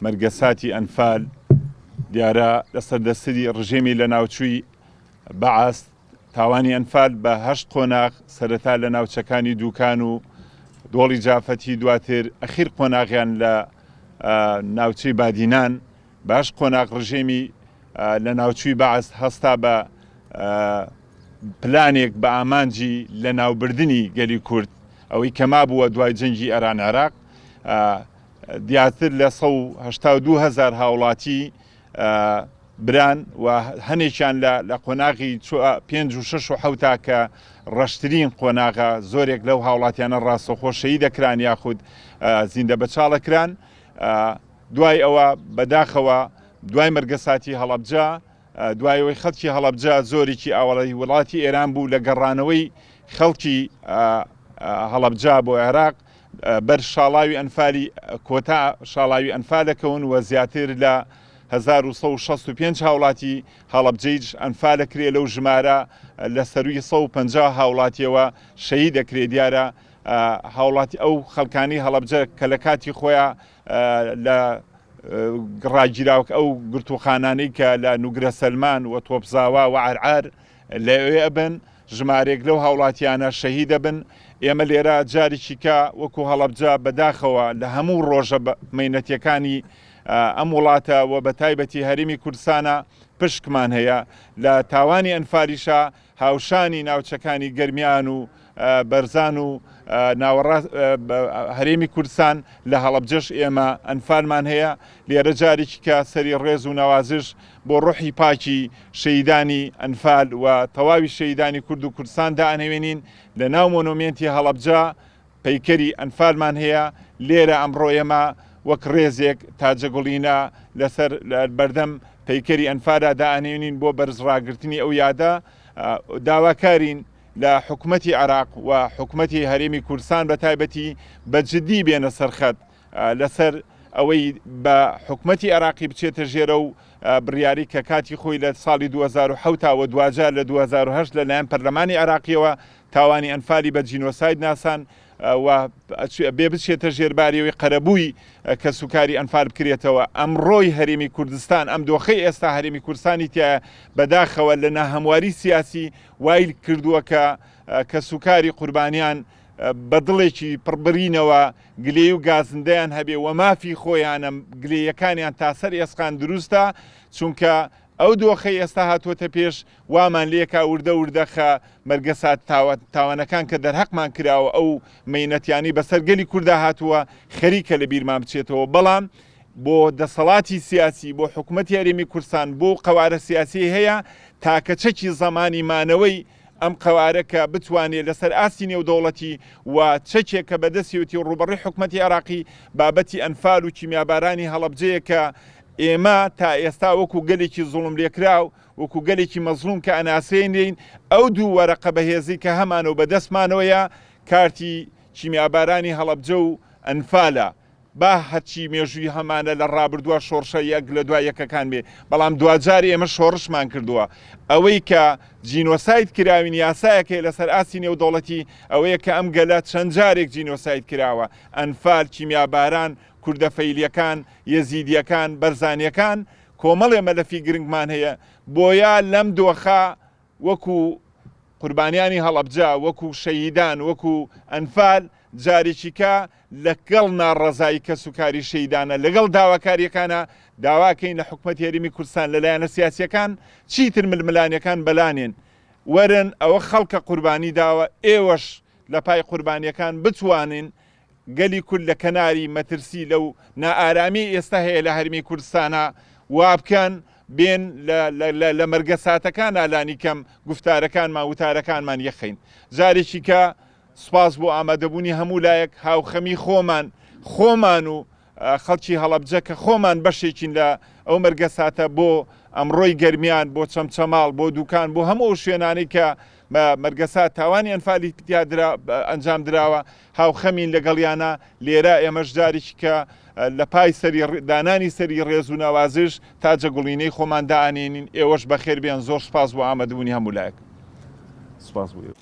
مەرگەساتی ئەنفال دیارە لەسەر دەستری ڕژێمی لەناوچووی بەعس تاوانی ئەنفال بە هەشت قۆناغ سەرەتا لە ناوچەکانی دوکان و دۆڵی جافەتی دواتر ئەخیر قۆناغیان لە ناوچەی بادینان باش قۆناغ ڕژێمی لە ناوچووی بەعس هەستا بە پلانێک بە ئامانجی لە ناوبردنی گەلی کورد ئەوەی کە مابووە دوای جەنگی ئێران عێراق دیاتر لە 1970 هزار هاوڵاتی بران و هەنێکیان لە لە قۆناغی پێنج و شەش و حەوتا کە ڕەشترین قۆناغە زۆرێک لەو هاوڵاتیانە ڕاستەوخۆ شەهید دەکران یاخود زیندە بەچاڵە کران دوای ئەوە بەداخەوە دوای مەرگەساتی هەڵەبجە دوای ئەوەی خەڵکی هەڵەبجە زۆرێکی ئاوەڵی وڵاتی ئێران بوو لە گەڕانەوەی خەڵکی هەڵەبجە بۆ عێراق بەر شاڵاوی ئەنفالی کۆتا شاڵاوی ئەنفالەکەون و زیاتر لە 1165 هاوڵاتی هەڵەبجەیش ئەنفالەکرێ لەو ژمارە لە سەروی 150 هاوڵاتیەوە شەهید دەکرێ دیارە هاوڵاتی ئەو خەڵکانی هەڵەبجە کە لە کاتی خۆیان لە ڕاگیراوک ئەو گرتوخانانەی کە لە نوگرە سەلمان و تۆپزاوا و عەرعەر لەوێ ئەبن ژمارێک لەو هاوڵاتیانە شەهید دەبن، ئێمە لێرە جارێکی کە وەکو هەڵەبجە بەداخەوە لە هەموو ڕۆژە مەینەتیەکانی ئەم وڵاتە و بە تایبەتی هەرێمی کوردستانە پشکمان هەیە لە تاوانی ئەنفالیشا هاوشانی ناوچەکانی گەرمیان و بەرزان و ناوەڕاست هەرێمی کوردستان لە هەڵەبجەش ئێمە ئەنفالمان هەیە لێرە جارێکی کە سەری ڕێز و نەوازش بۆ ڕۆحی پاکی شەهیدانی ئەنفال و تەواوی شەهیدانی کورد و کوردستان دائەنەوێنین، لە ناو مۆنۆمێنتی هەڵەبجە پەیکەری ئەنفالمان هەیە، لێرە ئەمڕۆ ئێمە وەک ڕێزێک تاجەگوڵینە لەسەر بەردەم پەیکەری ئەنفالا دائەنەوێنین بۆ بەرزڕاگرتنی ئەو یادە، داواکارین لە حکومەتی عێراق و حکومەتی هەرێمی کوردستان بە تایبەتی بە جدی بێنە سەر خەت لەسەر ئەوەی بە حکومەتی عێراقی بچێتە ژێرە و بڕیاری کە کاتی خۆی لە ساڵی 2007 و دواجار لە 2008 لەلایەن پەرلەمانی عێراقیەوە تاوانی ئەنفالی بە جینۆساید ناسان و بێ بچێتە ژێرباریەوەی قەرەبووی کەسوکاری ئەنفال بکرێتەوە ئەمڕۆی هەرێمی کوردستان ئەم دۆخەی ئێستا هەرێمی کوردستانی تایە بەداخەوە لە ناهەمواری سیاسی وای کردووە کە کەسوکاری قوربانیان بە دڵێکی پڕ برینەوە گلەیی و گازندەیان هەبێ و مافی خۆیانە گلەییەکانیان تا سەر ئێسقان دروستە چونکە ئەو دۆخەی ئێستا هاتووەتە پێش وامان لێکا وردە وردە خە مەرگەسات تاوانەکان کە دەرهەقمان کراوە ئەو مەینەتیانەی بەسەر گەلی کوردا هاتووە خەریکە لە بیرمان بچێتەوە بەڵام بۆ دەسەڵاتی سیاسی بۆ حکومەتی هەرێمی کوردستان بۆ قەوارە سیاسی هەیە تاکە چەکی زەمانی مانەوەی ئەم قەوارە کە بتوانێت لەسەر ئاستی نێودەوڵەتی و چەکێک کە بەدەستیەتی و ڕووبەڕووی حکومەتی عێراقی بابەتی ئەنفال و کیمیابارانی هەڵەبجەیە کە ئێمە تا ئێستا وەکو گەلێکی زوڵملێکراو وەکو گەلێکی مەزڵوم کە ئەناسێنرێین ئەو دوو وەرەقە بەهێزەی کە هەمانە و بەدەستمانەوەیە کارتی کیمیابارانی هەڵەبجە و ئەنفالە. با هەرچی مێژووی هەمانە لە ڕابردووە شۆڕشە یەک لە دوای یەکەکان بێ، بەڵام دواجار ئێمە شۆڕشمان کردووە. ئەوەی کە جینۆساید کراوین یاسایەک هەیە لەسەر ئاستی نێودەوڵەتی ئەوەیە کە ئەم گەلە چەند جارێک جینۆساید کراوە، ئەنفال، کیمیاباران، کوردە فەیلیەکان، یەزیدیەکان، بەرزانیەکان، کۆمەڵێ مەلەفی گرنگمان هەیە، بۆیە لەم دۆخە وەکو قوربانیانی هەڵەبجە، وەکو شەهیدان، وەکو ئەنفال، جارێکیکە لەگەڵ ناڕەزایی کەسوکاری شەهیدانە، لەگەڵ داواکارییەکانە، داواکەین لە حکومەتی هەرێمی کوردستان، لە لایەنە سیاسییەکان چیتر ململانێکان بەلانێن، وەرن ئەوە خەڵکە قوربانی داوە، ئێوەش لە پای قوربانییەکان بتوانن گەلی کورد لە کەناری مەترسی لەو نائارامیەی ئێستا هەیە لە هەرێمی کوردستانا وابکەن بێن لە مەرگەساتەکانا لانیکەم گوفتارەکانمان وتارەکانمان یەکخەین جارێکی کە. سوپاس بۆ ئامادەبوونی هەموو لایەک، هاوخەمی خۆمان، خۆمان و خەڵکی هەڵەبجە کە خۆمان بەشێکین لە ئەو مەرگەساتە بۆ ئەمڕۆی گەرمیان، بۆ چەمچەماڵ، بۆ دوکان، بۆ هەموو ئەو شوێنانەی کە مەرگەسات تاوانی ئەنفالی تیا ئەنجام دراوە، هاوخەمین لەگەڵیانە، لێرە ئێمەش جارێکی کە لە پای سەری دانانی سەری ڕێز و نەوازش تاجە گوڵینەی خۆمان دائەنێنین، ئێوەش بەخێر بێن، زۆر سوپاس بۆ ئامادەبوونی هەموو لایەک. سوپاس بۆ ئێوە.